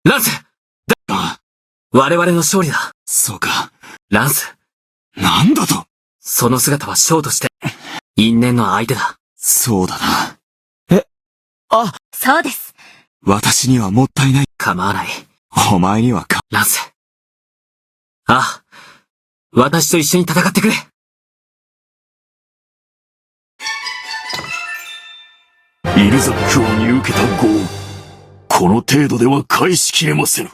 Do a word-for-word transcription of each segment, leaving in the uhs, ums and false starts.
ランス！我々の勝利だ。そうか。ランス。なんだと？その姿は将として、因縁の相手だ。そうだな。え？あ！そうです。私にはもったいない。構わない。お前にはか。ランス。あ、私と一緒に戦ってくれ。イルザック王に受けたご恩、この程度では返しきれませぬ。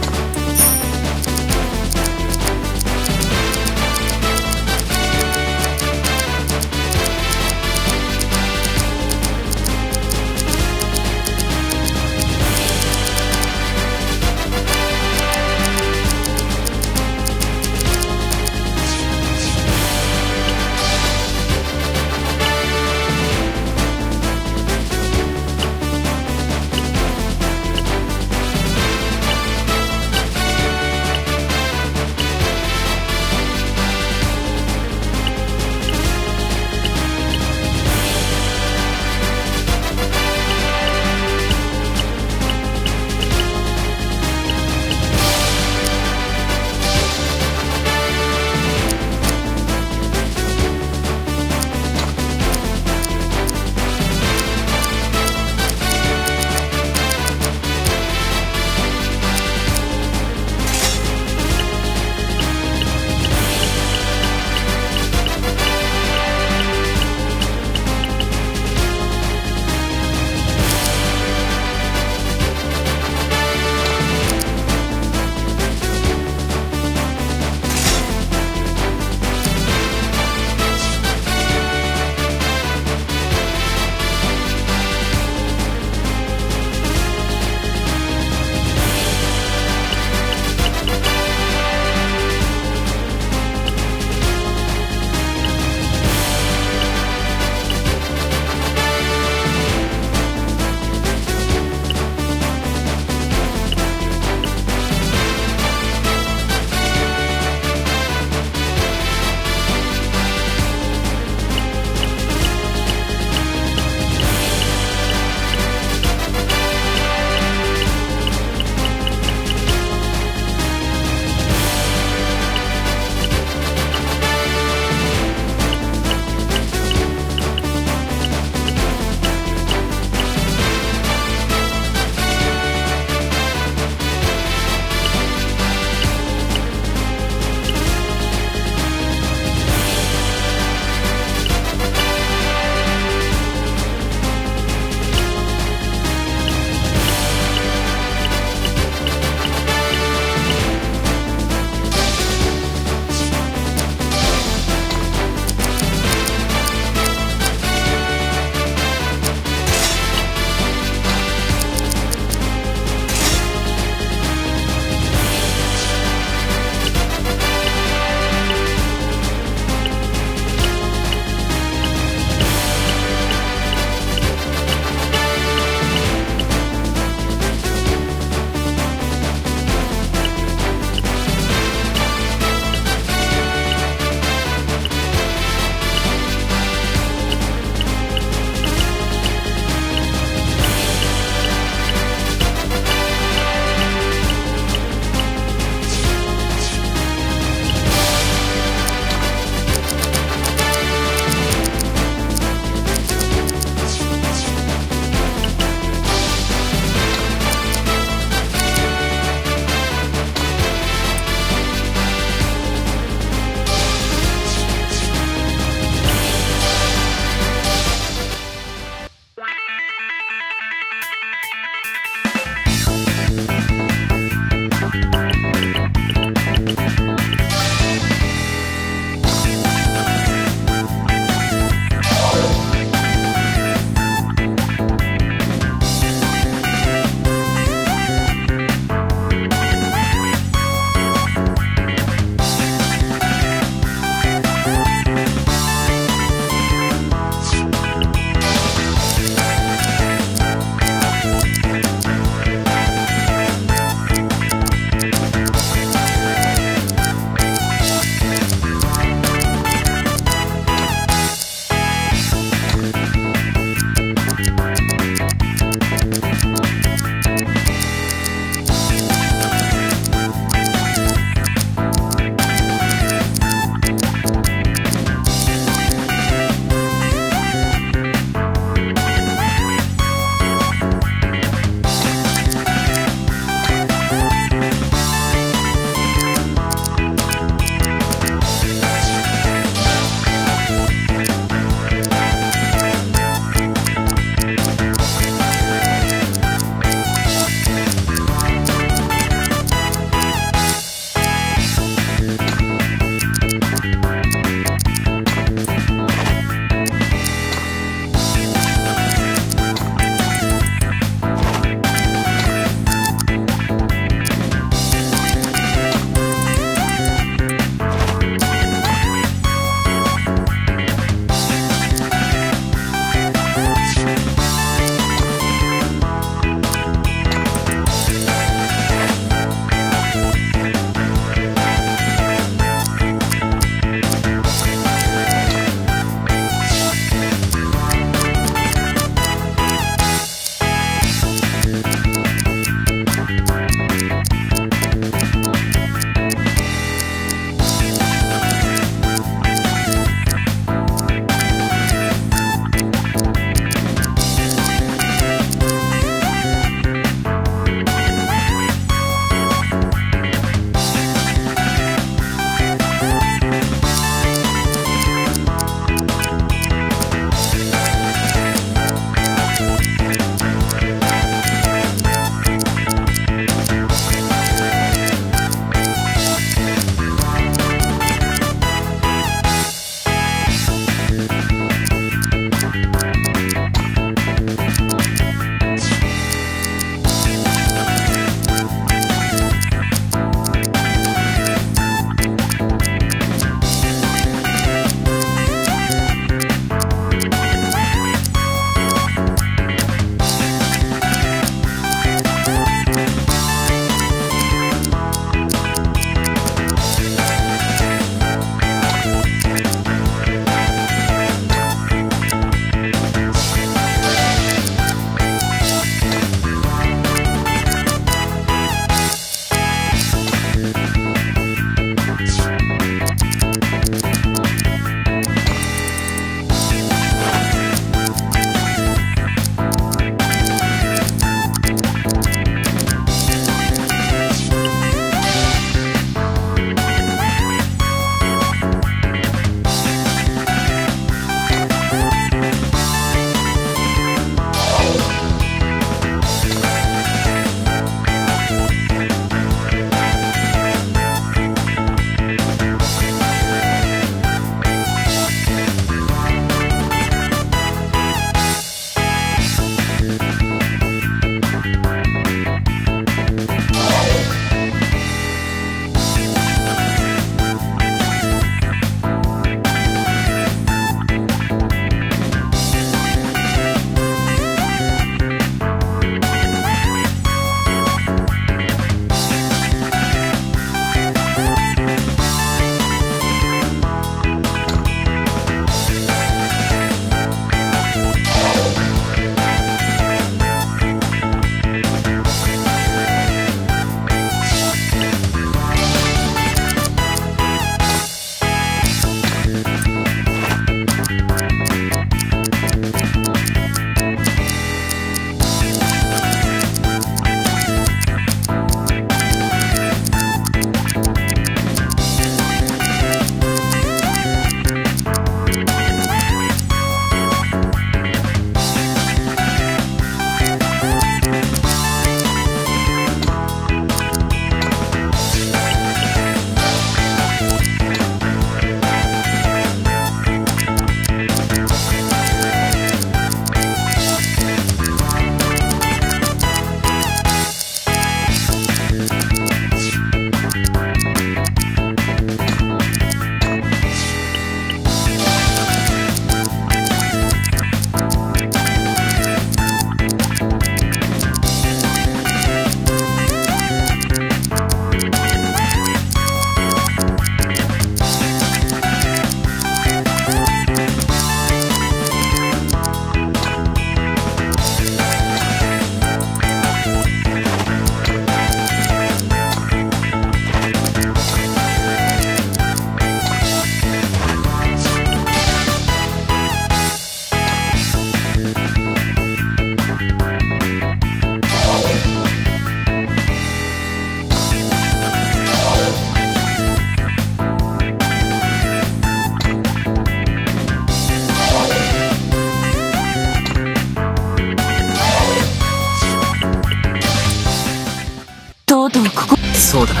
そうだな。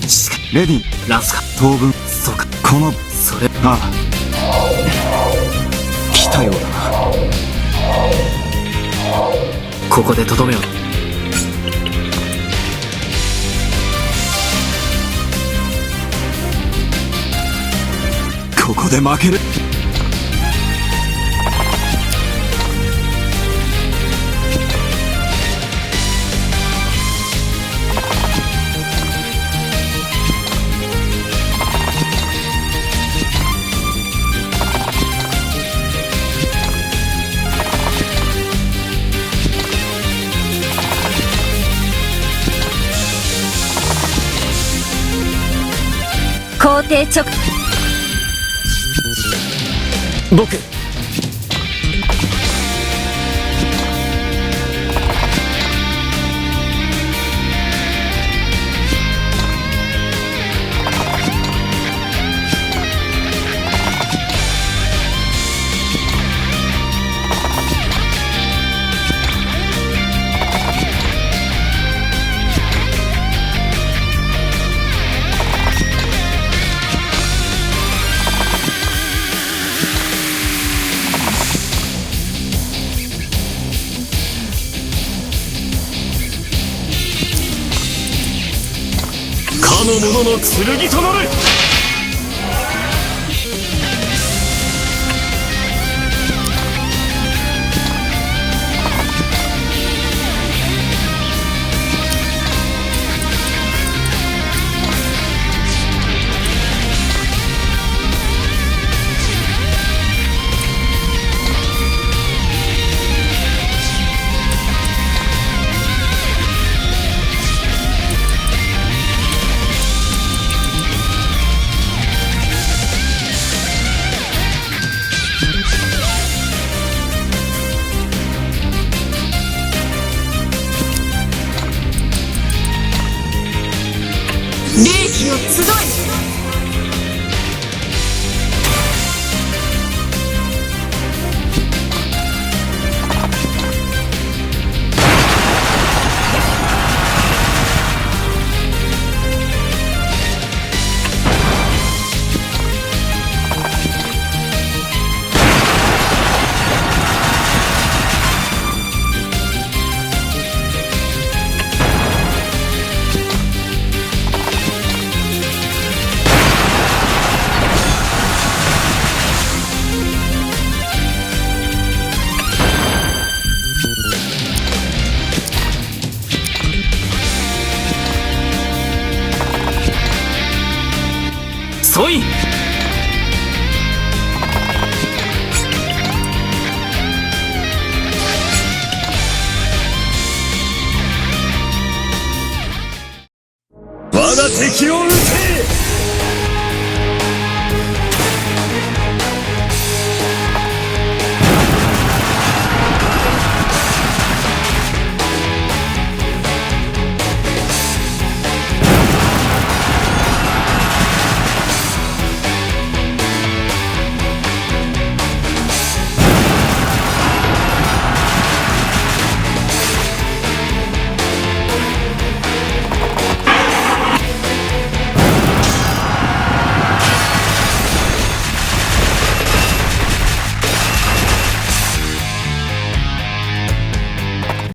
しか、レディー。ラスカ。当分。そうか。この、それ。ああ。来たようだな。ここでとどめを。ここで負ける。皇帝直。僕。かの者の剣となれ。利益を集え。そい！我が敵を討て！